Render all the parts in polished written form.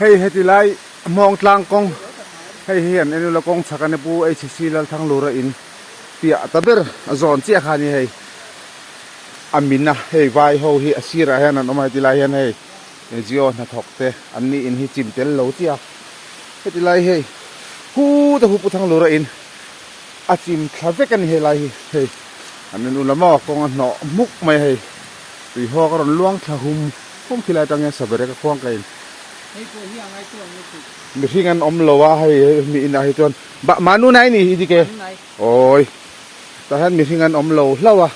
Hei heti lai hmawng tlang kawng hei hi an en ula kawng chhak a ni Pu HC Lalthanglura in piah ta ber a zawn chiah kha a ni hei a min a hei vai ho hi a sirah hian an awm a heti lai hian hei ngo hnathawk te an ni in hi chim tel lo chiah a heti lai hei hu te hu Pu Thanglura in a chim thla vek a ni helai hi hei an en ula maw kawng a hnawh hmuk mai a hei tui hawk a rawn luang thla hum hum khilai atang hian saberek a khuang ka in mihring an awm lo a hei mi inah hi chuan bah manu nai ni hi dike awi tah hian mihring an awm lo hlauh a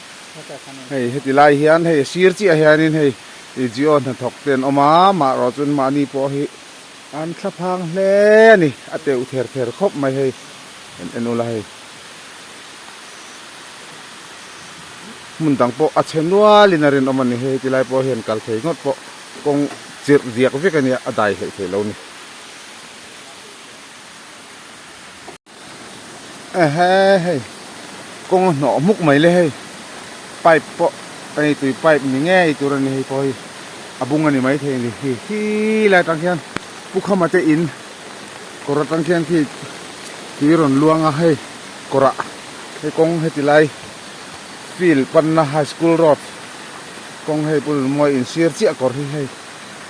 hei heti lai hian hei a sir chiah hianin hei ngo hnathawk te an awm a maherawh chuan mahni pawh hi an thlaphang hle a ni a teuh ther ther khawp mai hei. En en ula hei hmun dang pawh a chhe nualin a rinawm a ni hei tilai pawh hian kal thei ngawt pawh kawng chirh diak vek a nia a dai hleih theih lo a ni ehe hei kawng a hnawh hmuk mai le hei pipe pawh hei tui pipe ni ngei tur a ni hei pawh hi a bung a ni maithei a ni hi khi lai atang khian pu khama te in. Kawr atang khian khi tui rawn luang a hei kawrah hei kawng heti lai field panna high school road kawng hei pul mawi insir chiah kawr hi hei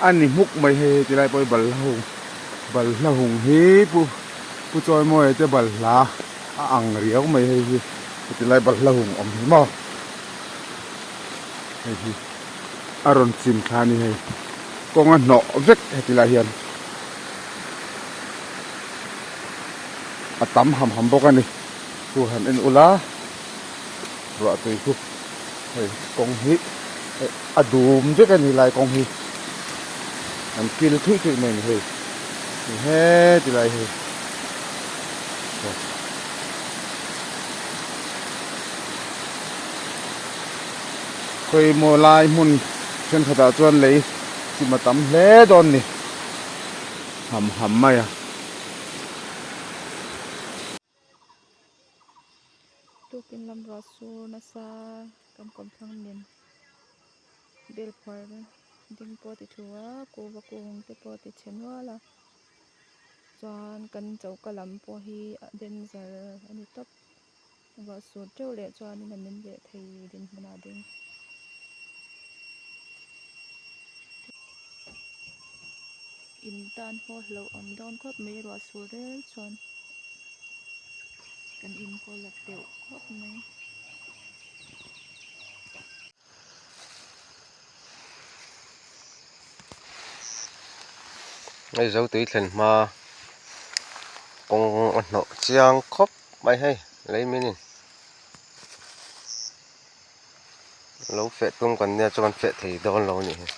a ni hmuk mai hei heti lai pawh hi balhla hung balhla hung hi pu pu chawimawi te balhla a ang riau mai hei hi heti lai balhla hung awm hi maw hei hi a rawn chim thla a ni hei kawng a hnawh vek heti lai hian. A tam ham ham bawk a ni chu han en ula ruah tui khu hei kawng hi a dum vek a ni lai kawng hi an kil thuih thuih mai a ni hei heti lai hi khawimaw lai hmun thenkhatah chuan lei chim a tam hle dawn a ni. Ham ham mai a. Tukin lam ruah sur nasa kan kawmthlang nen bel phuar ding pawh ti thu a kuhva kung te pawh ti chhe nual a chuan kan choka lam pawh hi a danger a ni tawp ruah sur teuh leh chuanin a min leh thei dinhmunah a ding. In tan pawh hlauh awm dawn khawp mai ruah sur rel chuan kan in pawh la teuh khawp mai. Hei zo tui thlen hma kawng a hnawh chiang khawp mai hei lei min in. Lo feh tum kan nia chuan feh thei dawn lo a nih hi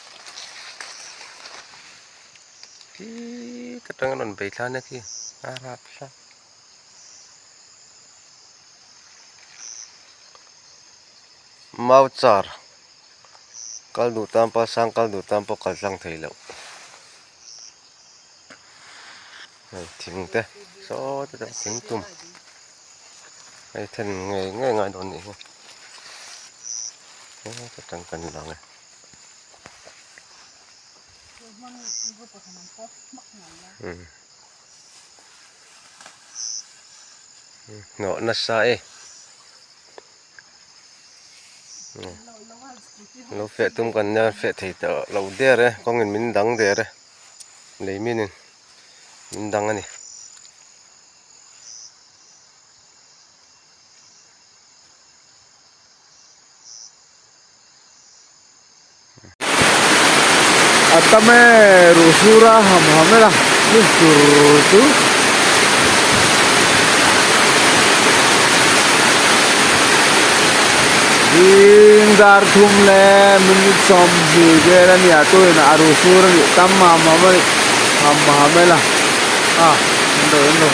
khi ka tang a rawn bei thla nia khi a rap hlak mau char kal duh tan pawh sang kal duh tan pawh kal tlang thei loh hei thing te saw te thing tum hei then ngei ngei ngai dawn nih hi heta tang kan lang e. Hnawh nasa e lo feh tum kan nia feh thei tawh lo der e kawngin min dang der e lei minin min dang a ni. A tam e ruh sur a ham ham ela ni tur chu ding dar thum leh minute 20 vel a nia tuin a ruh sur a nih tam ham ham a nih ham ham ela a an ro an ro.